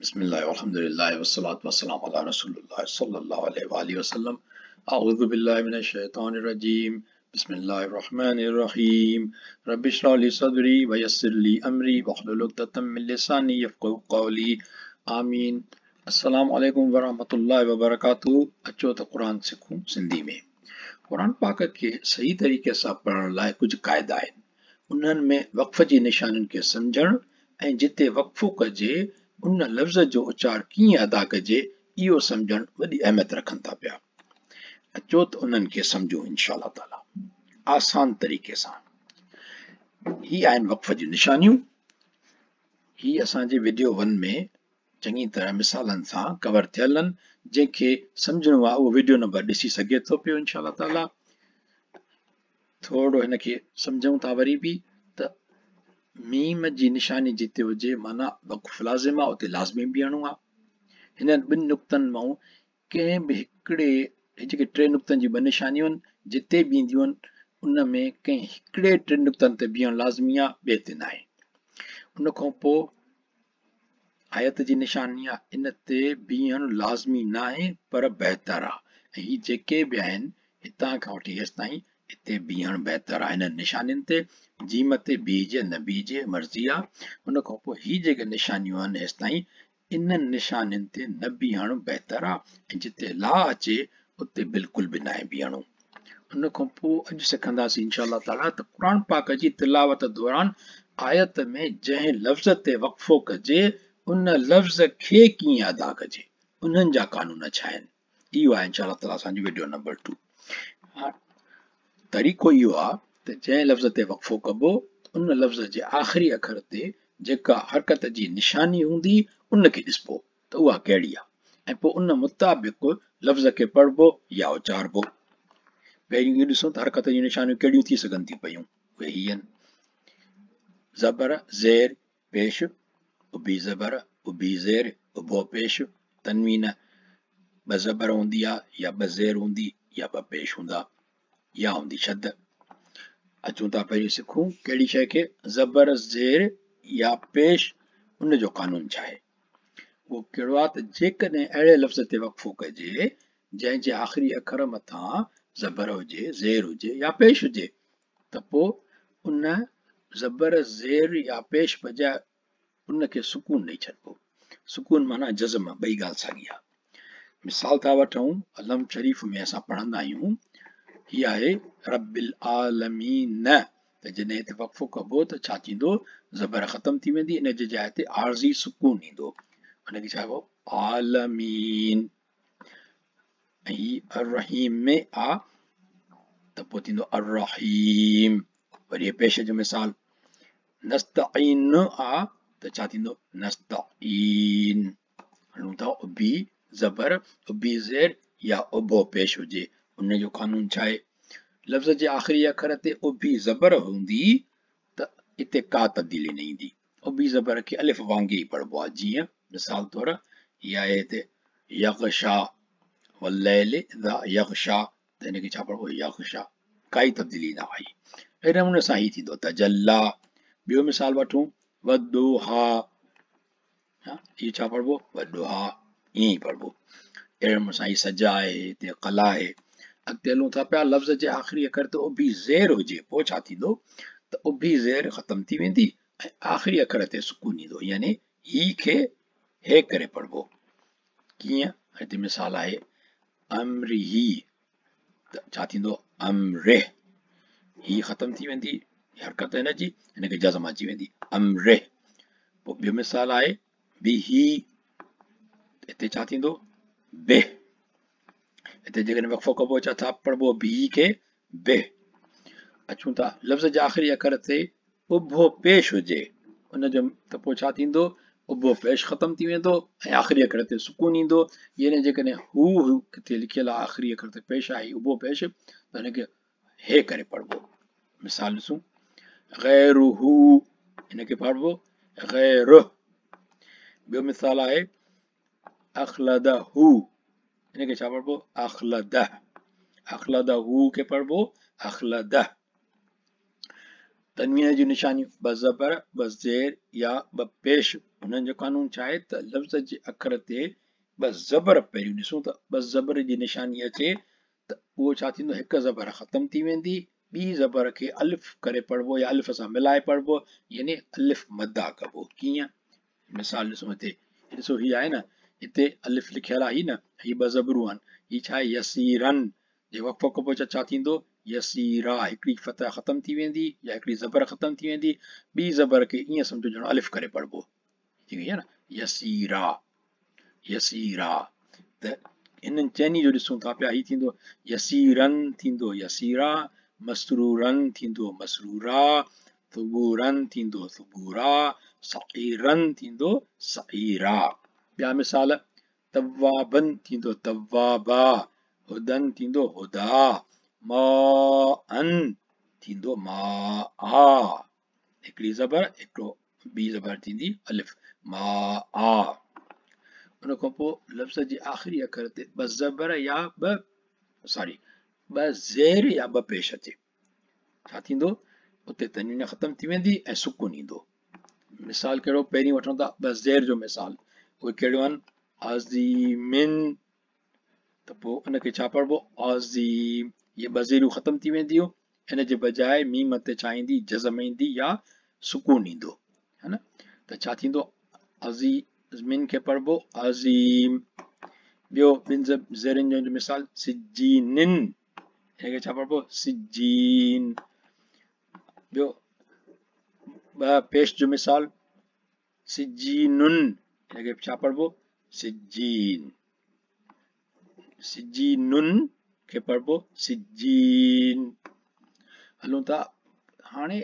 بسم الله والحمد لله والصلاة والسلام على رسول الله صلى الله عليه وآله وسلم. أعوذ بالله من الشيطان الرجيم. بسم الله الرحمن الرحيم. رب اشرح لي صدري ويسر لي أمري واحلل عقدة من لساني يفقهوا قولي. آمين. السلام عليڪم ورحمة الله وبرڪاته. اچو ته قرآن سکون سنڌي ۾. قرآن پاڪ کي صحيح طريقي سان پڙهڻ لاء ڪجهه قاعدا آهن. انهن ۾ وقف جي نشانين کي سمجهڻ ۽ جتي وقفو ڪجي ان لفظ جو اچار ڪيئن ادا ڪجي اهو سمجهڻ وڏي اهميت رکن ٿا پيا. اچو ته انهن کي سمجهون انشاء الله تعالي آسان طريقي سان. هي آهن وقف جون نشانيون. هي اسان جي وڊيو 1 ۾ چڱي طرح مثالن سان ڪور ٿيل آهن. جنهن کي سمجهڻو آهي اهو وڊيو نمبر ڏسي سگهي ٿو پيو انشاء الله تعالي. ٿورو هن کي سمجهون ٿا وري به ته ميم جي نشاني جتي هجي معنيٰ وقف لازم آهي، اتي لازمي بيهڻو آهي. هنن ٻن نقطن مان ڪنهن به هڪڙي، هي جيڪي ٽي نقطن جون ٻه نشانيون آهن جتي به اينديون آهن ان ۾ ڪنهن هڪڙي ٽن نقطن تي بيهڻ لازمي آهي، ٻئي تي ناهي. ان کان پوء آيت جي نشاني آهي، ان تي بيهڻ لازمي ناهي پر بهتر آهي. ۽ هي جيڪي به آهن هتان کان وٺي هيستائين هتي بيهڻ بهتر آهي. هنن نشانين تي جيم تي بيهجي نه بيهجي مرضي آهي. ان کان پوء هي جيڪي نشانيون آهن هيستائين انهن نشانين تي نه بيهڻ بهتر آهي ۽ جتي لا اچي اتي بلڪل به ناهي بيهڻو. ان کان پوء اڄ سکنداسين انشاء الله تعاليٰ ته قرآن پاڪ جي تلاوت دوران آيت ۾ جنهن لفظ تي وقفو ڪجي ان لفظ کي ڪيئن ادا ڪجي، انهن جا قانون ڇا آهن. اهو آهي انشاء الله تعاليٰ اسان جو وڊيو نمبر 2. طريقو اهو آهي ته جنهن لفظ تي وقفو ڪبو ان لفظ جي آخري اکر تي جيڪا حرڪت جي نشاني هوندي ان کي ڏسبو ته اها ڪهڙي آهي ۽ پوء ان مطابق لفظ کي پڙهبو يا اچاربو. پهريون اهو ڏسون ته حرڪت جون نشانيون ڪهڙيون ٿي سگهن ٿيون پيون. اهي هي آهن: زبر، زير، پيش، اڀي زبر، اڀي زير، اڀو پيش، تنوين ٻه زبر هوندي آهي يا ٻه زير هوندي يا ٻه پيش هوندا يا هوندي شد. اچون ٿا پهرين سکون ڪهڙي شيء کي زبر، زير يا پيش ان جو قانون ڇا آهي. اهو ڪهڙو آهي ته جيڪڏهن اهڙي لفظ تي وقفو ڪجي جنهن جي آخري اکر مٿان زبر هجي، زير هجي يا پيش هجي ته پوء ان زبر، زير يا پيش بجاء ان کي سڪون ڏئي ڇڏبو. سڪون معنيٰ جزم، ٻئي ڳالهه ساڳي آهي. مثال ٿا وٺون، الحمد شريف ۾ اسان پڙهندا آهيون هي آهي رب العالمين، ته جڏهن هتي وقفو ڪبو ته ڇا ٿيندو؟ زبر ختم ٿي ويندي، ان جي جاء تي عارضي سڪون ايندو، ان کي ڇا چئبو؟ عالمين. ۽ هي الرحيم ۾ آ ته پوء ٿيندو الرحيم. وري پيش جو مثال نستعين آ ته ڇا ٿيندو؟ نستعين. هلون ٿا اڀي زبر، اڀي زير يا اڀو پيش هجي ان جو قانون ڇا آهي؟ لفظ جي آخري اکر تي اڀي زبر هوندي ته اتي ڪا تبديلي نه ايندي. اڀي زبر کي الف وانگي ئي پڙهبو آهي. جيئن مثال طور هي آهي هتي يغشا والليل اذا يغشا ته هن کي ڇا پڙهبو؟ يغشا، ڪائي تبديلي نه آئي. اهڙي نموني سان هي ٿيندو تجلا. ٻيو مثال وٺون والضحا، هي ڇا پڙهبو؟ والضحا، ائين ئي پڙهبو. اهڙي نموني سان هي سجا آهي، هتي قلا آهي. اڳتي هلون ٿا پيا لفظ جي آخري اکر تي اڀي زير هجي پوء ڇا ٿيندو؟ ته اڀي زير ختم ٿي ويندي ۽ آخري اکر تي سڪون ايندو، يعني هي کي هي ڪري پڙهبو. ڪيئن؟ هتي مثال آهي امره، ته ڇا ٿيندو؟ امره، هي ختم ٿي ويندي حرڪت هن جي، هن کي جزم اچي ويندي امره. پوء ٻيو مثال آهي به، هتي ڇا ٿيندو؟ به. هتي جيڪڏهن وقفو ڪبو ڇا ٿا پڙهبو؟ به کي به. اچون ٿا لفظ جي آخري اکر تي اڀو پيش هجي ان جو ته پوء ڇا ٿيندو؟ اڀو پيش ختم ٿي ويندو ۽ آخري اکر تي سڪون ايندو. يعني جيڪڏهن هو هو ڪٿي لکيل آهي آخري اکر تي پيش آهي اڀو پيش ته هن کي هي ڪري پڙهبو. مثال ڏسون غيره، هن کي پڙهبو غيره. ٻيو مثال آهي اخلده، هن کي ڇا پڙهبو؟ اخلده. اخلده کي پڙهبو اخلده. تنوين جون نشانيون ٻه زبر، ٻه زير يا ٻه پيش. انهن جو قانون ڇا آهي ته لفظ جي اکر تي ٻه زبر پهريون ڏسون ته ٻه زبر جي نشاني اچي ته اهو ڇا ٿيندو هڪ زبر ختم ٿي ويندي ٻي زبر کي الف ڪري پڙهبو يا الف سان ملائي پڙهبو يعني الف مدا ڪبو. ڪيئن؟ مثال ڏسو هتي ڏسو هي آهي نه هتي الف لکيل آهي نه هي ٻه زبرون آهن هي ڇا آهي يسيرن جي وقفو ڪبو ته ڇا ٿيندو يسيرا هڪڙي فتح ختم ٿي ويندي يا هڪڙي زبر ختم ٿي ويندي ٻي زبر کي ائين سمجهو ڄڻ الف ڪري پڙهبو ٿي وئي نه يسيرا يسيرا ته انهن چئني جو ڏسون ٿا پيا هي ٿيندو يسيرن ٿيندو يسيرا مسرورن ٿيندو مسرورا ثبورن ٿيندو ثبورا سعيرن ٿيندو سعيرا. ٻيا مثال توابن ٿيندو توابا هدن ٿيندو هدا ماءن ٿيندو ماء هڪڙي زبر هڪڙو ٻي زبر ٿيندي الف ماء. ان کان پوء لفظ جي آخري اکر تي ٻه زبر يا ٻه سوري ٻه زير يا ٻه پيش اچي ڇا ٿيندو اتي تنوين ختم ٿي ويندي ۽ سڪون ايندو. مثال ڪهڙو پهرين وٺون ٿا ٻه زير جو مثال اهي ڪهڙيون آهن عظيمن ته پوء ان کي ڇا پڙهبو عظيم اهي ٻه زيرون ختم ٿي وينديون ان جي بجاء ميم تي ڇا ايندي جزم ايندي يا سڪون ايندو ہے نه ته ڇا ٿيندو عظيمن کي پڙهبو عظيم. ٻيو ٻن زيرن جو مثال سجينن هن کي ڇا پڙهبو سجين. ٻيو ٻه پيش جو مثال سجينن هن کي ڇا پڙهبو سجين. سجينن کي پڙهبو سجين. هلون ٿا هاڻي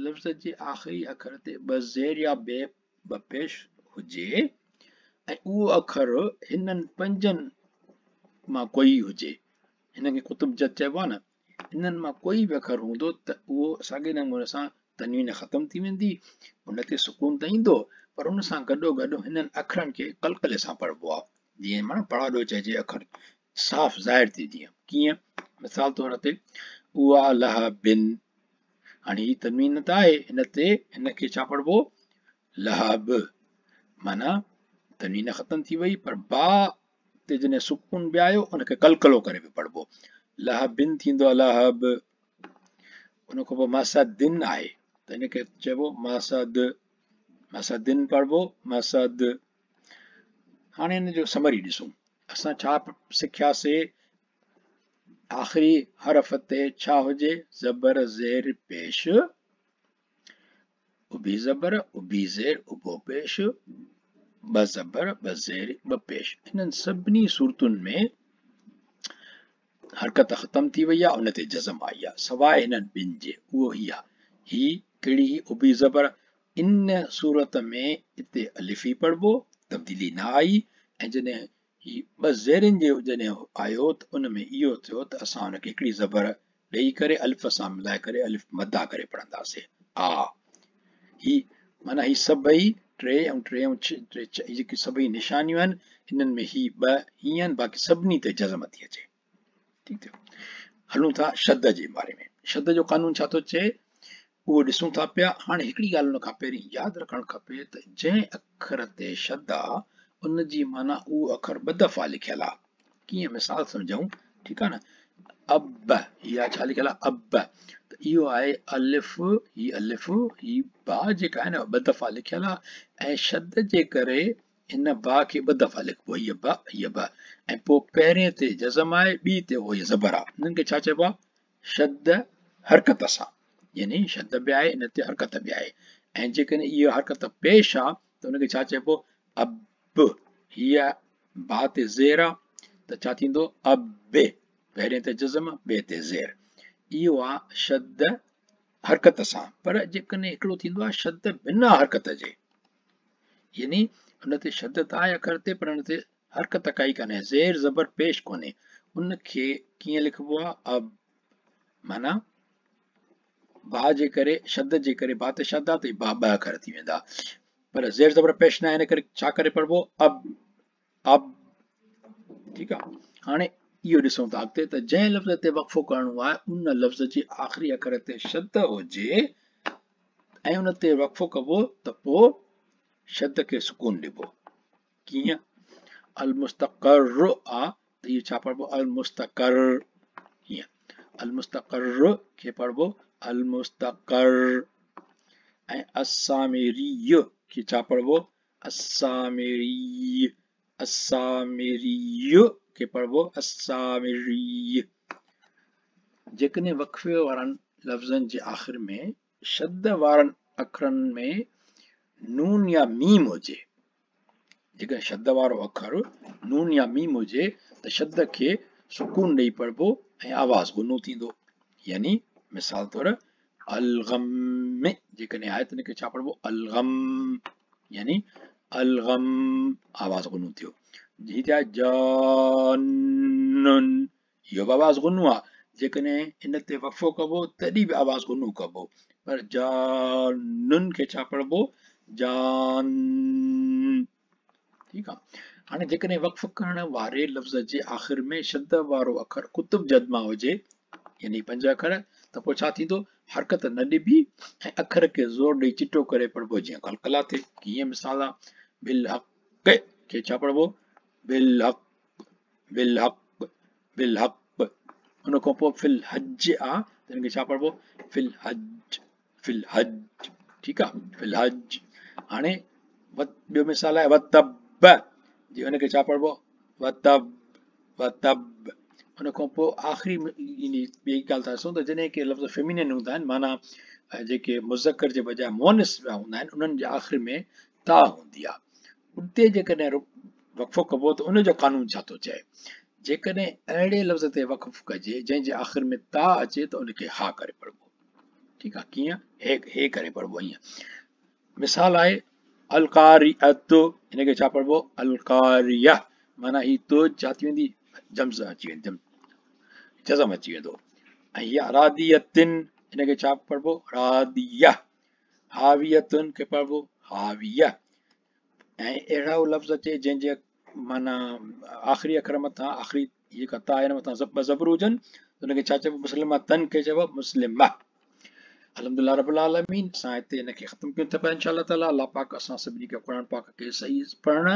لفظ جي آخري اکر تي ٻه زير يا ٻه پيش هجي ۽ اهو اکر هنن پنجن مان ڪوئي هجي هن کي قطب جد چئبو آهي نه انهن مان ڪوئي به اکر هوندو ته اهو ساڳئي نموني سان تنوين ختم ٿي ويندي ان تي سڪون ته ايندو پر ان سان گڏو گڏ هنن اکرن کي قلقلي سان پڙهبو آهي جيئن معنيٰ پڙاڏو چئجي اکر صاف ظاهر ٿئي جيئن ڪيئن مثال طور تي اها لهبن هاڻي هي تنوين ته آهي هن تي هن کي ڇا پڙهبو لهب معنيٰ تنوين ختم ٿي وئي پر با تي جڏهن سڪون به آيو ان کي قلقلو ڪري به پڙهبو لهبن ٿيندو لهب. ان کان پوء مسدن آهي ته هن کي چئبو مسد مسدن پڙهبو مسد. هاڻي هن جو سمري ڏسون اسان ڇا سکياسي آخري حرف تي ڇا هجي زبر زير پيش اڀي زبر اڀي زير اڀو پيش ٻه زبر ٻه زير ٻه پيش. انهن سڀني صورتن ۾ حرڪت ختم ٿي وئي آهي ان تي جزم آئي آهي سواءِ هنن ٻن جي اهو هي آهي هي ڪهڙي هي اڀي زبر ان صورت ۾ اتي الف ئي پڙهبو تبديلي نه آئي ۽ جڏهن هي ٻه زيرن جي جڏهن آيو ته ان ۾ اهو ٿيو ته اسان ان کي هڪڙي زبر ڏيئي ڪري الف سان ملائي ڪري الف مدا ڪري پڙهنداسين آ هي معنيٰ هي سڀئي ٽي ۽ ٽي ۽ ٽي هي جيڪي سڀئي نشانيون آهن انهن ۾ هي ٻه هيئن آهن باقي سڀني تي جزم ٿي اچي. ٺيڪ ٿيو هلون ٿا شد جي باري ۾ شد جو قانون ڇا ٿو چئي اهو ڏسون ٿا پيا. هاڻي هڪڙي ڳالهه ان کان پهرين ياد رکڻ کپي ته جنهن اکر تي شد آ ان جي معنيٰ اهو اکر ٻه دفعا لکيل آ. ڪيئن مثال سمجهون ٺيڪ آ نه اب هي آ ڇا لکيل آ اب ته اهو آهي الف هي الف هي با جيڪا آهي نه ٻه دفعا لکيل آ ۽ شد جي ڪري هن با کي ٻه دفعا لکبو هيء با هيء با ۽ پوء پهرين تي جزم آهي ٻي تي اهو زبر آ هنن کي ڇا چئبو آ شد حرڪت سان يعني شد به آهي ان تي حرڪت به آهي ۽ جيڪڏهن اها حرڪت پيش آ ته ان کي ڇا چئبو اب هيء با تي زير آ ته ڇا ٿيندو اب پهرين تي جزم ٻئي تي زير اهو آ شد حرڪت سان. پر جيڪڏهن هڪڙو ٿيندو آ شد بنا حرڪت جي يعني ان تي شد ته آهي اکر تي پر ان تي حرڪت ڪائي ڪانهي زير زبر پيش ڪونهي ان کي ڪيئن لکبو آ اب معنيٰ با جي ڪري شد جي ڪري با تي شد آ ته با ٻه اکر ٿي ويندا پر زير زبر پيش نه آهي ان ڪري ڇا ڪري پڙهبو اب اب. ٺيڪ آ هاڻي اهو ڏسون ٿا اڳتي ته جنهن لفظ تي وقفو ڪرڻو آهي ان لفظ جي آخري اکر تي شد هجي ۽ ان تي وقفو ڪبو ته پوء شد کي سڪون ڏبو. ڪيئن؟ المستقر آ ته اهو ڇا پڙهبو؟ المستقر. هيئن المستقر کي پڙهبو المستقر. ۽ السامري کي ڇا پڙهبو؟ السامري. السامري کي پڙهبو السامري. جيڪڏهن وقفي وارن لفظن جي آخر ۾ شد وارن اکرن ۾ نون يا ميم هجي، جيڪڏهن شد وارو اکر نون يا ميم هجي ته شد کي سڪون ڏئي پڙهبو ۽ آواز غنو ٿيندو. يعني مثال طور الغم جيڪڏهن آهي ته ان کي ڇا پڙهبو؟ الغم، يعني الغم آواز غنو ٿيو. هي ٿيا جان، اهو به آواز غنو آهي. جيڪڏهن ان تي وقفو ڪبو تڏهن به آواز غنو ڪبو، پر جانن کي ڇا پڙهبو؟ جان. ٺيڪ آهي. هاڻي جيڪڏهن وقف ڪرڻ واري لفظ جي آخر ۾ شد وارو اکر قطب جد مان هجي، يعني پنج اکر، ته پوء ڇا ٿيندو؟ حرڪت نه ڏبي ۽ اکر کي زور ڏئي چٽو ڪري پڙهبو، جيئن قلقله ٿئي. ڪيئن؟ مثال آهي بالحق کي ڇا پڙهبو؟ بالحق، بالحق، بالحق. ان کان پوء في الحج آ ته ان کي ڇا پڙهبو؟ في الحج، في الحج. ٺيڪ آ، في الحج. هاڻي ٻيو مثال آهي وتب، جي ان کي ڇا پڙهبو؟ وتب، وتب. ان کان پوء آخري يعني ٻي ڳالهه ٿا ڏسون ته جڏهن ڪي لفظ فيمينن هوندا آهن، معنيٰ جيڪي مذڪر جي بجاء مؤنث پيا هوندا آهن، انهن جي آخر ۾ تا هوندي آهي. اتي جيڪڏهن وقفو ڪبو ته ان جو قانون ڇا ٿو چئي؟ جيڪڏهن اهڙي لفظ تي وقف ڪجي جنهن جي آخر ۾ تا اچي ته ان کي ها ڪري پڙهبو. ٺيڪ آهي، ڪيئن؟ هي هي ڪري پڙهبو. ائين مثال آهي القارئت، ان کي ڇا پڙهبو؟ القاريه، معنيٰ هي تو ڇا ٿي ويندي؟ جمز اچي ويندي، جزم اچي ويندو. ۽ هي راديتن، ان کي ڇا پڙهبو؟ راديه. هاويتن کي پڙهبو هاويه. ۽ اهڙا لفظ اچي جنهن جي معنيٰ آخري اکر مٿان آخري جيڪا تا آهي ان مٿان ٻه زبر هجن ته ان کي ڇا چئبو؟ مسلمه تن کي چئبو مسلمه. الحمدلله رب العالمين اسان هتي ان کي ختم ڪيون ٿا پيا انشاء الله تعالي. الله پاڪ اسان سڀني کي قرآن پاڪ کي صحيح پڙهڻ،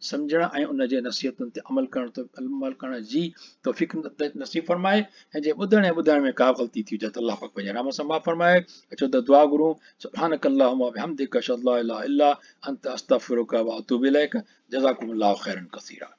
سمجهڻ ۽ ان جي نصيحتن تي عمل ڪرڻ عمل ڪرڻ جي توفيق نصيب فرمائي. ۽ جي ٻڌڻ ۽ ٻڌائڻ ۾ ڪا غلطي ٿي هجي ته الله پاڪ پنهنجي رحم سان معاف فرمائي. اچو ته دعا گهرون. سبحانك اللهم وبحمدك اشهد ان لا اله الا انت استغفرك واتوب اليك. جزاكم الله خيرا كثيرا.